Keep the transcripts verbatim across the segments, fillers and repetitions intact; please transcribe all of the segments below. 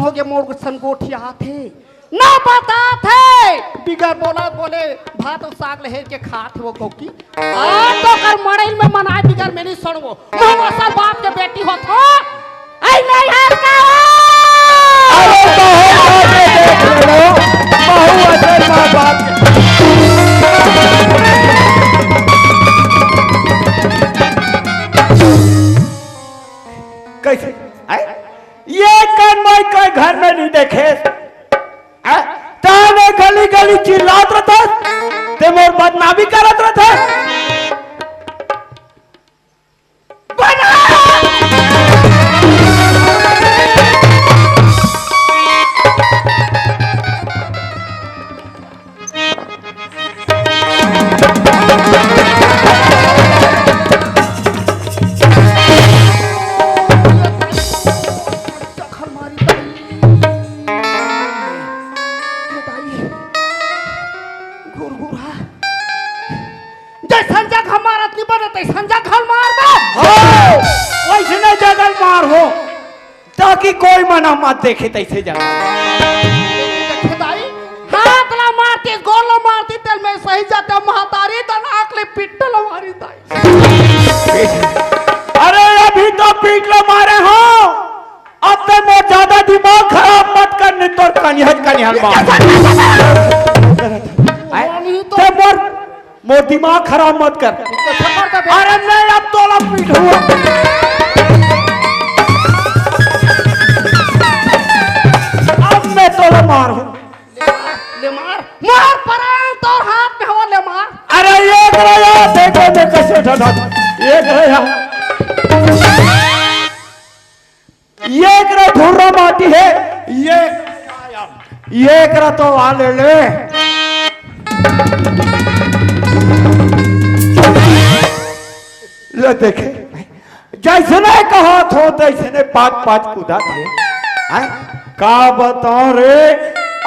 होगे मोर सन गोठियाथे। ना बताथे, बिगर बोला बोले भात अउ साग ल हेर के खाथे वो गौकी। आज तो कर मड़ई में मनाए बिगर मेली सड़वो। महू असल बाप के बेटी होत हो। आई नहीं हाल का हो? अरे बहू बाप के देख ले लो, बहू असल माँ बाप के। कैसे? आय? ये कन मैं कोई घर में नहीं देखे। हैं? ताने गली गली चिल्लात रहथस, ते मोर बदनामी करत रहथस। बना! चखल मारी दाई। ये दाई। घुरघुरा। जैसन जगह मारत नहीं बने, तैसन जगह मार दे। हो, वैसने जगह मार हो, ताकि कोई मना मत देखे, तैसे जगह। देखे दाई, हाथ ला मारती, गोड़ ला मारती, तेल में सही जाता महतारी, तन आँख ले पिट्टल मारी दाई। अरे, अभी तो पीट ला मारे हो, अब ते मोर ज्यादा दिमाग खराब मत कर, नहीं तोर कनिहत कनिहल मार। आय? ते मोर, मोर दिमाग खराब मत कर। अरे नहीं, अब तोला पीटूंगा। अब मैं तोला मारूं। ले मार, ले मार, मार परान तोर हाथ में हो, ले मार। अरे ये करा यार, देखो मैं कैसे उठा था। ये करा यार। ये करा धुर्रा माटी है, ये, ये करा तो आ ले ले। ले देखे, जैसने कहा थो तैसने पाँच पाँच कूदा थे। हैं? का बताओ रे,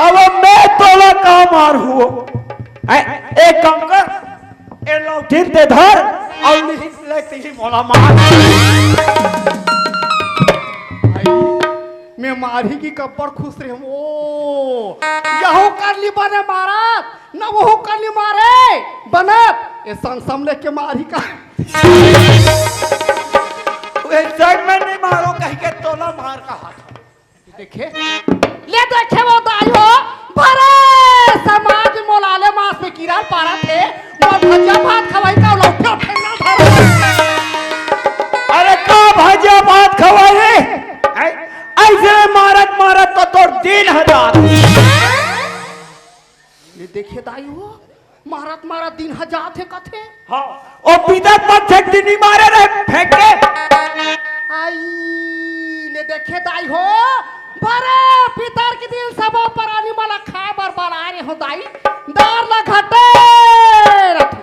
अब मैं तोला का मार हुओ। हैं? एक काम कर, ए लौटिन ते धर, अउ लिहिस ले तिही मोला मार। मैं मारही की कब्बर खुश रहे वो। यहू कर ली बने मारत, न वहू कर ली मारे बनत। ए संसम लेके मारही का। ए जग में नहीं मारो कहीं के तोला मार का हाथ। देखे, ले देखे वो दाई हो, भरे समाज मोला ले मांस में कीड़ा पारा थे, मोर भजिया भात खवाई का लौटे उठे ना धर। अरे का भजिया भात खवाई रे? ऐ-, ऐसे मारत मारत तो तोर दिन हजार। ले देखे दाई हो, मारत मारत दिन ह जात हे कथे। हाँ, ओ पितर पर फेंक दिनी मारे रहे, फेंक के। आई, ले देखे दाई हो, बरे पितर के दिन सबो परानी मन ला खाए बर बलाए रहे हो दाई। दार ला घटे रथे।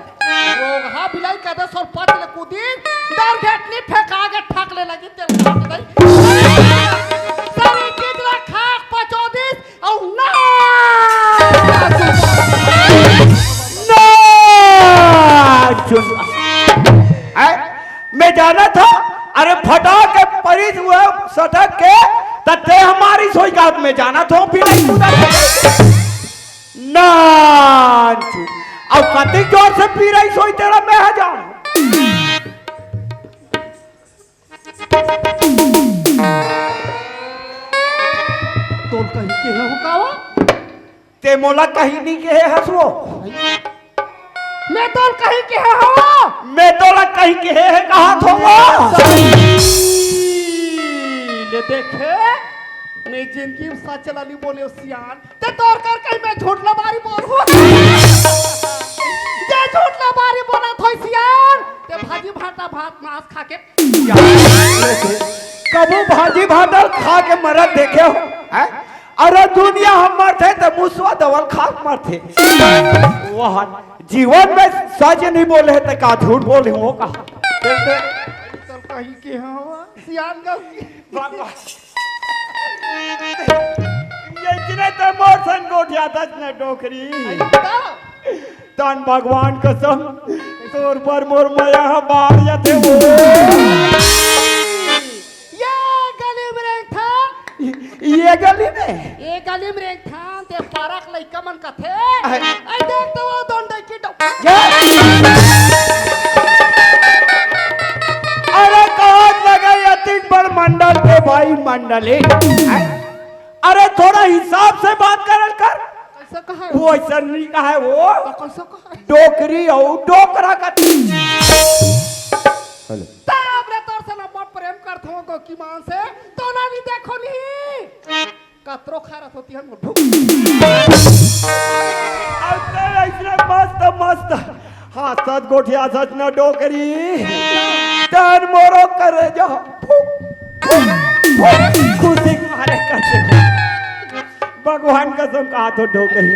रोगहा बिलाई कदे सोर पच ले कूदी, दार घेटनी फेंका के ठक ले लगी तेल खाके दाई। सभी चीज ला खाक पचो दिस, अउ ना! ना! चुन-, ऐ, मैं जाना था, अरे फटा के परिस हुआ सटक के, तते हमारी सोई का मैं जाना था, फिर नहीं कूदा था। ना! चुन-, अब कति जोर से पी रही सोई तेरा मैं आ जाऊं। तोल कहीं के हे हो कावा? ते मोला कहीं नहीं के हे हसवो। मैं तोल कहीं के हे हो? मैं तोला कहीं के हे, हे कहा थो वो? ले देखे, मैं जिंदगी में सच ला नहीं बोले सियान। ते तोर कर कहीं मैं झूठ लबारी बोल हूँ। ते झूठ लबारी बोला थोई सियान। ते भाजी भाटा भात मांस खा के। कबू भाजी भाटा खा के मरत देखे हो? हैं? अरे दुनिया हम मरथे ते मुसवा दवल खा के मरथे। वह जीवन में सच नहीं बोले ते का झूठ बोले हो का? कहीं के हो सियान का। ये इतने ते मोर संग गोठियाथस न डोकरी। तन भगवान कसम, तोर पर मोर मया ह बाढ़ जाथे वो। ये गली में रहिथन। ये गली में? ये गली में रेंगथन ते पारा के लइका मन कथे। अहे। अइ देख तो वो दोन डौकी डौ-, ये? अरे कहाँ लगे अतिक बड़ मंडल के भाई मंडली? अरे थोड़ा हिसाब से बात करल कर। कइसे कहा है? वो अइसन नइ कहा है वो। तो कइसे कहा है? डोकरी अउ डोकरा कथे। हेलो। तब ले तोर से ना बड़ प्रेम करथों गोकी मान से, तो ना नइ देखो नहीं। कतरो खा रहा होती हम भूख। अब तो अइसने मस्त मस्त हाँसत गोठियाथस न डोकरी। तन मोरो करेजा फूक, फूक, फूक, खुशी के मारे कथे। भगवान कसम कहाथों डोकरी।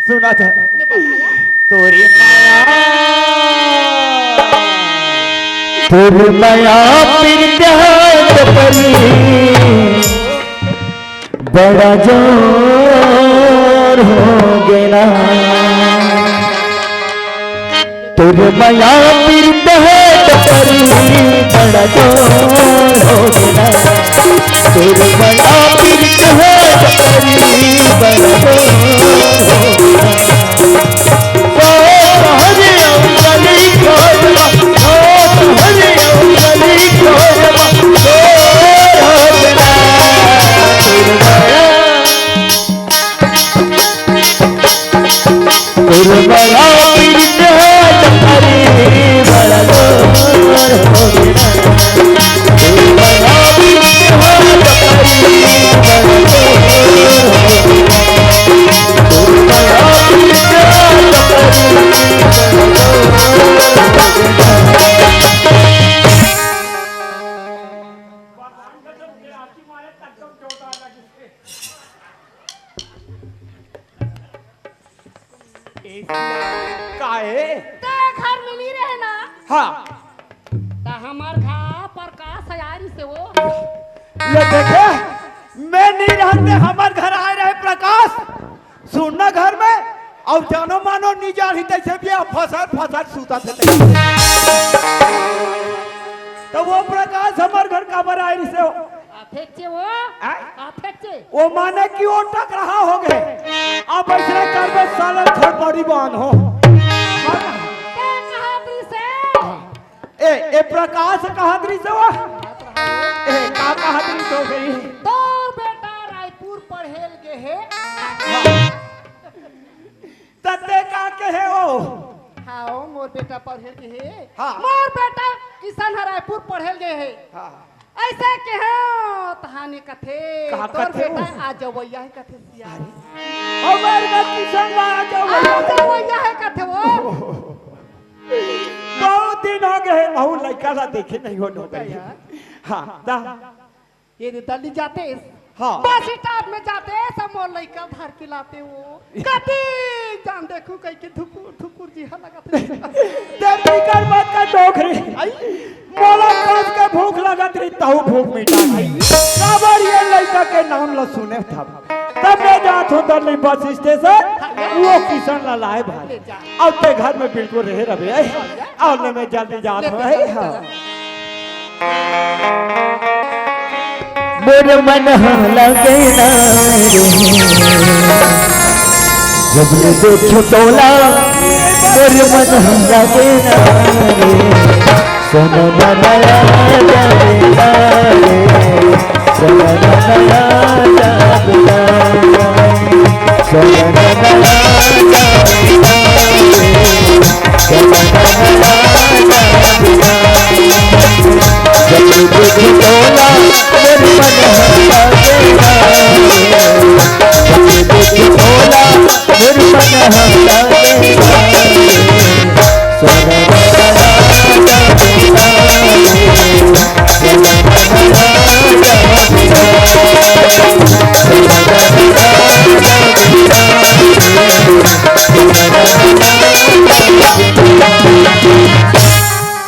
सुना था। तोरी मया, तोरी मया पिरतिया डोकरी, बड़ा जोर होगे ना। तोर मया पिरतिया डोकरी, बड़ा जोर होगे ना। तोर मया पिरतिया डोकरी, बड़ा जोर होगे ना। ओ हरि ओम कली खोलबा, ओ हरि ओम कली खोलबा, ओ हरि ओम कली खोलबा। काहे? ते घर में नइ रहे ना? हाँ। त हमर घर प्रकाश आय रहिसे वो। ये देखे, मैं नइ रहंव ते हमर घर आय रहे प्रकाश। सुनना घर में, अउ जानो मानो नइ जानही तइसे भी अब फसर फसर सुतथे तइसे। त वो प्रकाश हमर घर काबर आय रहिसे वो? आथे चे वो? आय? आथे चे। वो माने कि वो टकराहा होगे। अब अइसने करबे सालन खरपड़ी बांध हो। ते कहात रहिसे? ए, ए प्रकाश कहात रहिसे वो? ए, का कहात रहिसे वो? तोर बेटा रायपुर पढ़े ल गे हे। त ते का कहे वो? हाँ, ओ मोर बेटा पढ़े ल गे हे। हाँ। मोर बेटा किशन ह रायपुर पढ़े ल गे हे। हाँ। अइसे कहे तहाने कथे, का तोर कथे बेटा वो? आ जवइया हे कथे सिया। हमर गा किशन ला आ जवइया। आ जवइया हे कथे वो। बहुत दिन होगे हे, अउ लइका ला देखे नइ हों। हाँ, दा। ये दे दिल्ली जातेस। हाँ। बस स्टॉप में जातेस, सब मोर लइका धर के लाते वो। कति जान देखहूं कहिके धुकुर धुकुर जिहा लगत हे। ते फिकर मत कर डोकरी। आई। मोला कब के भूख लगत रही, तहू भूख मिटा दे। काबर ये लइका के नाम ला सुने थव। तब मैं जात हों दिल्ली बस स्टेशन, वो किशन ला लाए भाई। अब ते घर में बिल्कुल रहे रबे। अउ ले मैं जल्दी जात हों। हाँ। मोर मन ह लगे ना रे, जब ले देखो तोला, मोर मन ह लगे ना रे, सोना नया जावे ना रे, सोना नया जावे ना रे, सोना नया जावे ना रे।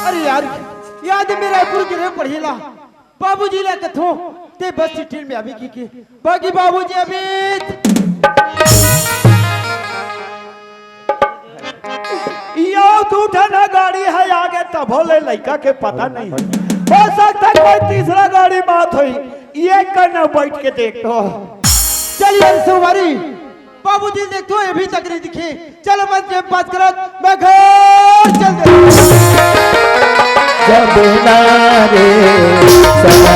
अरे यार, याद मेरा रायपुर के रे पढ़ेला। बाबूजी ला कथों, ते बस स्टैंड में आबे कहिके। बाकी बाबूजी अभी यो दू ठन गाड़ी हे आगे, तभो ले लइका के पता नहीं। हो सकथे कोई तीसरा गाड़ी म आत होही। ये करना बैठ के देख तो। चलिए सुमारी, बाबूजी देख तो ये भी तक नहीं दिखे। चलो मत टाइम पास करत, मैं घर चल दे। जमुना रे, सवना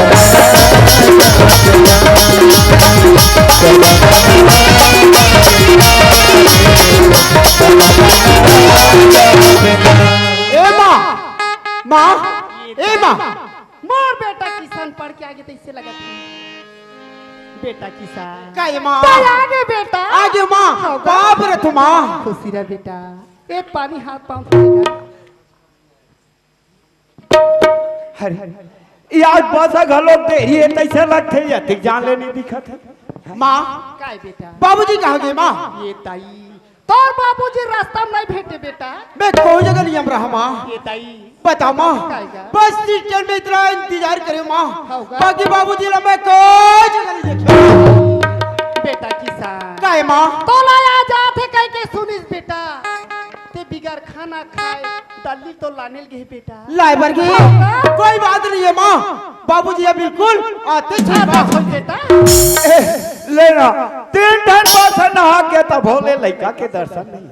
ए माँ, माँ, ए माँ। मोर बेटा किसान पढ़ के आगे तैसे लगत हे। बेटा किसान। का ए माँ? तो आगे बेटा। आगे माँ। हो गा। बाप रे तू माँ। खुशी रह बेटा। ए पानी हाथ पाँव धो बेटा। अरे, ये आज बस घलो देरी हे, तैसे लगथे, ये तक जान ले नहीं दिखत हे। माँ। का ए बेटा? बाबूजी कहाँ गे माँ? ये ताई, तोर बाबूजी रास्ता में नहीं भेटे बेटा। मैं कोई जगह नहीं हम रहा माँ। ये ताई। बता माँ। काय गा? बस स्टेशन में इतना इंतजार करे माँ। हो गा। बाकी बाबूजी ला मैं कोई जगह नहीं देखे। बेटा किसान। काय माँ? तोला आ जाथे कह के सुनिस बेटा। ते बिगर खाना खाए दल्ली तो लाने ल गे बेटा। लाए बर गे? हाँ। कोई बात नहीं है माँ, बाबूजी ये बिल्कुल आते थे। आता खोल बेटा। ए, लेना, तीन ठन बार से नहा के तब भोले लइका के दर्शन नहीं।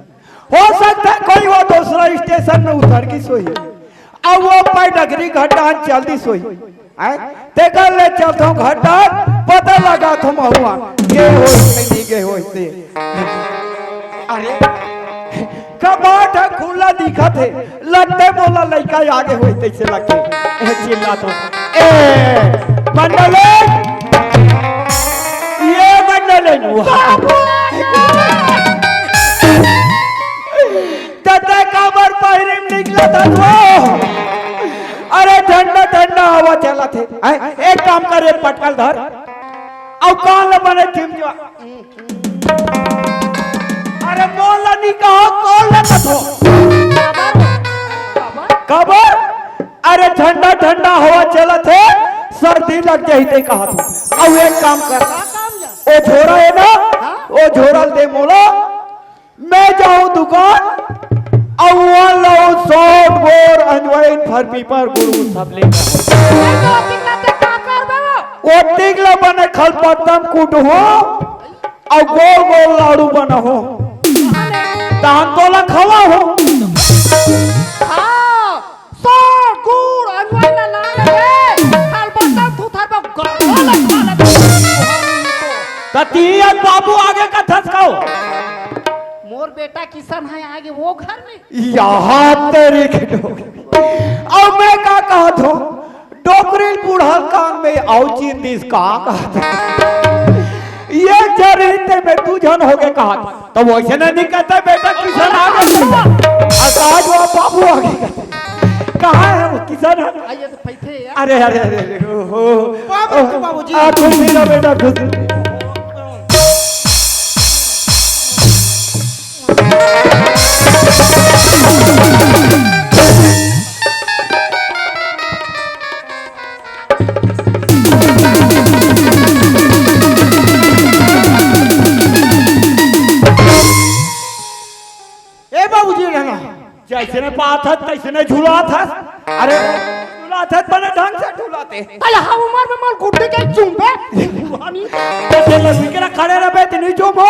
हो सकता है कोई वो दूसरा स्टेशन में उतर गिस होही, अब वो पैडगरी घाट डाहन चल दिस होही। हैं? तेकर ले चलथों घाट डाहन, पता लगाथों महुआ, गे होही कि नहीं गे होही ते। अरे, कपाट ह खुल्ला दिखत हे, लगथे मोला लइका आगे होही तइसे लगथे। ए, चिल्लाथों, ए, मंडलेन, ये मंडलेन, वाह। त तैं काबर पहिरी म निकलत हस वो? अरे ठंडा ठंडा हवा चलत हे। हैं? एक काम कर रे पटकल धर। अउ कान ल बने चिमचवा। अरे मोला नी कहो, कोन ल कथो? काबर? अरे ठंडा ठंडा हवा चलत हे, सर्दी लग जाही ते कहत हों। अउ एक काम कर, ओ झोरा हे ना, ओ झोरा ल दे मोला। मैं जाहूं दुकान, अउ उहां लाहूं सौंठ, बोर, अजवाइन, फर, पीपर, गुड़ू, सब लेके आऊं। ए, तो ओतिक ला ते का करबे वो? ओतिक ला बने खलपत्ता म कूटहूं, अउ गोल गोल लाडू बनाहूं। तहां तोला खवाहूं। हाँ, सौंठ, गुड़, अजवाइन ला लान ले, खलपत्ता म थूथर बा, गड़बड़ लगवा ले। त तिही अस बाबू आगे कथस कहो। मोर बेटा किसान हे आगे वो घर में। यहाँ तेरी की डोकरी। अब मैं का कहत हों, डोकरी बुढ़ा कान में अउ चीज दिस का कहत हों। ये जरी ते में दू झन होगे कहत। त वइसे नहीं कहत हे बेटा किसान आगे। अउ आज वो बाबू आगे। कहाँ हे वो किसान हे? आइए तो बैठे यार। अरे, अरे, अरे, अरे, ओ, हो। बाबू, ओ, बाबूजी। आ, खुश रहो बेटा, खुश रहो। ए बाबूजी, रहना। जइसने पात हस, तइसने झुलात हस। अरे, झुलात हस, बने ढंग से झुलाते। अरे, हाँ, उमर में मोर गुड्डी के चुम्बे। तइसे लड़की के ना खड़े रहबे, त नहीं चुम्बो।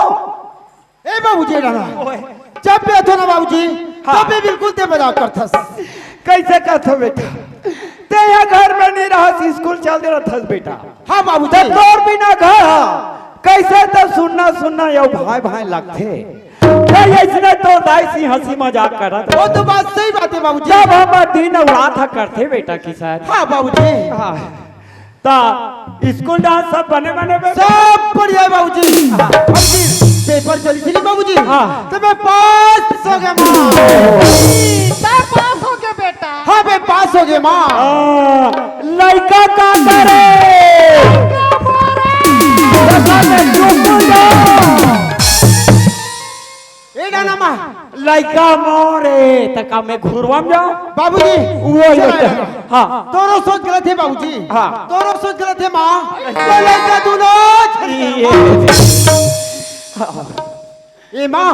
ए बाबूजी, रहना। ओए। जब भी आथो ना बाबूजी, हाँ। तब भी बिल्कुल ते मजाक करथस। कइसे करथो बेटा? ते यहाँ घर में नहीं रहस, स्कूल चल दे रहथस बेटा। हाँ बाबूजी। त तोर बिना घर हा, कइसे त सुन्ना सुन्ना अउ भांय भांय लगथे। त अइसने तोर दाई से हंसी मजाक करत। वो तो बात सही बात हे बाबूजी। जब हमर दिन अउ रात हा करथे बेटा किसान। हाँ बाबूजी। हाँ। त स्कूल डांस सब बने बने बे? सब बढ़िया हे बाबूजी। हाँ। बाबूजी, पेपर चलिस हे नी बाबूजी? हाँ। त मैं पास हो गेंव माँ। तैं पास हो गे बेटा। हाँ, मैं पास हो गेंव माँ। आ, लइका का करे? लइका मोरे। लइका में चुप हो जा। ए नाना माँ। लइका मोरे, त का मैं घुरवा म जांव? बाबूजी, वो ही चला बेटा। ना। हाँ। तोरो सोच गलत हे बाबूजी। हाँ। तोरो सोच गलत हे माँ। वो लइका दूनों झन ये। हाँ। ए माँ,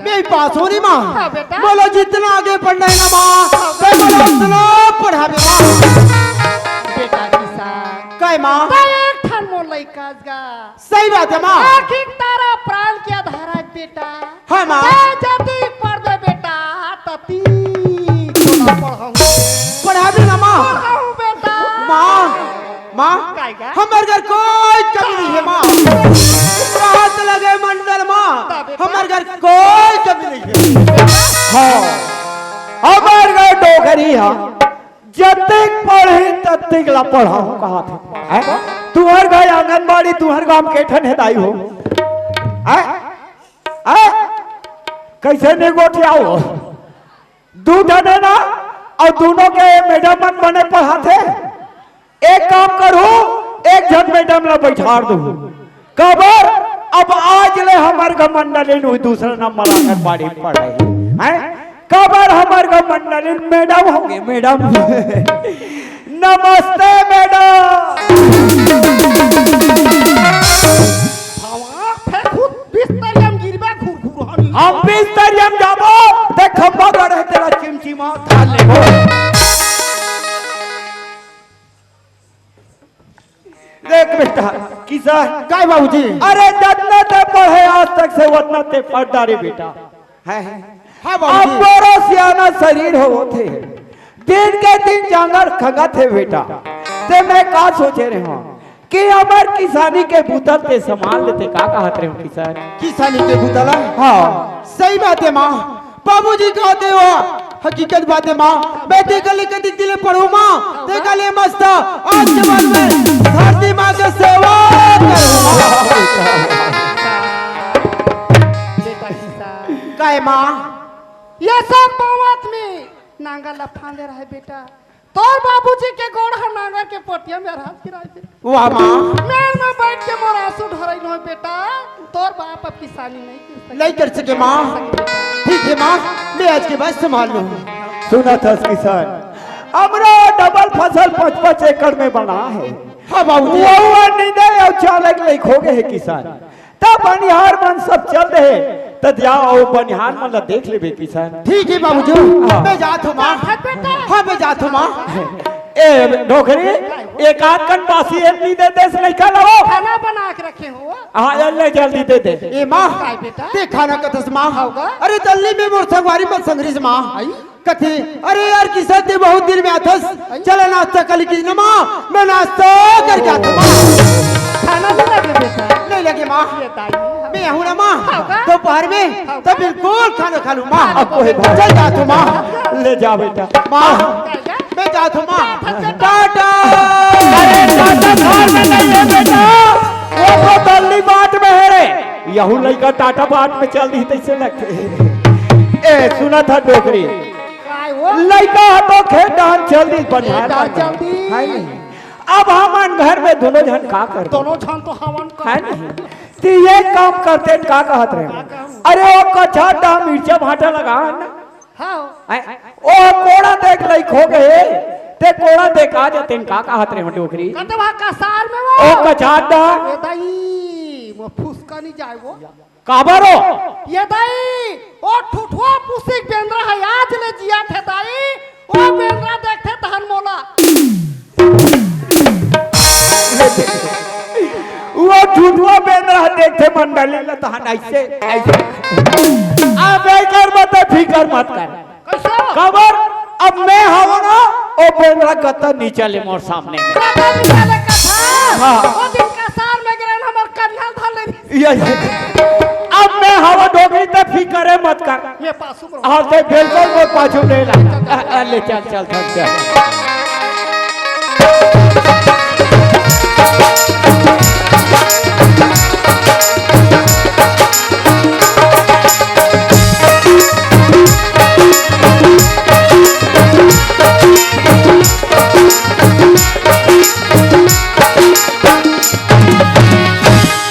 मैं पास हों नी माँ। हाँ बेटा। मोला जितना आगे पढ़ना हे ना माँ, तैं मोला उतना पढ़ाबे माँ। बेटा किसान। काय माँ? तैं एक सही बात हे माँ। आखिर तारा प्राण के आधार हे बेटा। हाँ माँ। मैं जतिक पढ़बे बेटा, ततिक तोला पढ़ाहूँ। पढ़ाबे ना माँ। पढ़ाहूँ बेटा। माँ, माँ, काय का? हमर घर कोई कमी नहीं हे माँ। हाथ लगे मंडल माँ, तबे तो। हमर घर कोई कमी नहीं हे। हाँ, हमर घर डोकरी हे। जतिक पढ़ही ततिक ला पढ़ाहूँ कहाथे। हैं? तुँहर घर आंगनबाड़ी, तुँहर गाँव के ठन हे दाई हो? हैं? हैं? कइसे नइ गोठियाव? दू ठन हे ना, अउ दूनों के मैडम मन बने पढ़ाथे। एक काम करहूँ, एक झन मैडम ला बइठार दूँ। काबर? अब आज ले हमर घर मंडली नू दूसरा नंबर आंगनबाड़ी में पढ़े हे। हैं? काबर हमर घर मंडली में मैडम होगे, मैडम। नमस्ते मैडम। हवा फेंकू, बिस्तरिया में गिरबे घुरघुरहनी। हम बिस्तरिया में जाबो, ते खंभा गड़े हे तेला चिमचिमा धार लेबो। देख बेटा, किसा? काय बाबूजी? अरे जतना ते पढ़े आज तक से ओतना ते पढ़ डारे बेटा। हैं? हाँ अब बाबूजी। बड़ो सियाना शरीर होवत हे, दिन के दिन जांगर खंगत हे बेटा। ते मैं का सोचे रहेंव कि हमर किसानी के बूता ल ते संभाल लेते, का कहत रहेंव किसान? किसानी के बूता ला? हाँ। सही बात हे माँ, बाबूजी कहत हे वो हकीकत बात हे माँ। मैं तेकर ले कतिक दिन ले पढ़हूँ माँ, तेकर ले मस्त आज के बाद में धरती माँ के सेवा करहूँ माँ। बेटा किसान। काय माँ? ये सब पाँव आदमी नांगर ला फांदे रहे बेटा। तोर बाबूजी के गोड़ ह नांगर के पोटिया में अरहस गिराय दे। वाह माँ। मेड़ में बइठ के मोर आंसू ढरइस हों बेटा। तोर बाप अब किसानी नइ कर सके। नइ कर सके माँ। नइ कर सके बेटा। ठीक हे माँ, मैं आज के बाद संभाल लूँ। सुनत हस किसान, हमरो डबल फसल पाँच पाँच एकड़ में बना हे। हाँ बाबूजी। वहू ह नींदे अउ चालक लइक होगे हे किसान। त बनिहार मन सब चल दे, त जाओ बनिहार मन ला देख लेबे किसान। ठीक हे बाबूजी, हाँ। मैं जात हूँ माँ। हाँ, बेटा। हाँ, मैं जात हूँ माँ। ए डोकरी, एक आध कन बासी एक नींदे देस लइका ला। खाना बना के रखे हों। हाँ, ले जल्दी दे दे। ए माँ, काय बेटा? ते खाना कथस माँ। होगा। अरे दल्ली में मोर संगवारी मन संग रिहिस माँ। आई? कथे, "अरे यार किसान, ते बहुत दिन में आथस, चल नाश्ता कर लीजिए ना माँ, मैं नाश्ता करके आता हूँ माँ।" खाना नइ लगे बेटा। नइ लगे माँ। ये दाई, हम मैं आहूँ ना माँ, हाँ का? दोपहर में हाँ तो का? बिल्कुल खाना खा लूँ माँ। अब कोई बात चल जात हूँ माँ। ले जा बेटा। माँ, काय का? मैं जात हूँ माँ। टाटा। अरे टाटा घर में नइ हे बेटा, वो तो दल्ली बाट में हे रे। यहू लइका टाटा बाट में चल दिही तइसे लगथे। ए सुनत हस डोकरी, काय हो? लइका ह तो खेत डहन चल दिस, बनिहार खेत डहन मन चल दिस। हे नहीं? अब हमन घर में दूनों झन का करबो? दूनों झन तो हवन का। हे नहीं? ते एक काम करते, का कहत रहेंव? का कहूँ? अरे वो कछार डहन मिर्चा भांटा लगा ना। हाँ। हैं? ओ कोड़ा देख लइक होगे, ते कोड़ा देख आ जाते, का कहत रहेंव डोकरी? कते वहाँ कसार में वो। ओ कछार डहन। ए दाई, वो फुसका नइ जाय वो। काबर ओ? ये दाई, ओ ठुठुआ पुसिक बेंदरा ह आज ले जियाथे दाई, ओ बेंदरा देखथे तहन मोला। वो ठुठुआ बेंदरा ह देखथे मंडली ला तहन अइसे, अइसे। अब एकर मत फिकर मत कर। कइसे? काबर अब मैं हवं ना, ओ बेंदरा कतई नइ चले मोर सामने में। कतई नइ चले कथा? हाँ। ओ दिन कसार में गिरन हमर कन्हा धर ले। ये, ये। अब मैं हवं डोकरी, ते फिकर मत कर। मैं पाछू में रहूँ। हाँ, ते बिल्कुल मोर पाछू नइ ला। आ, आ, ले चल, चल, चल, चल।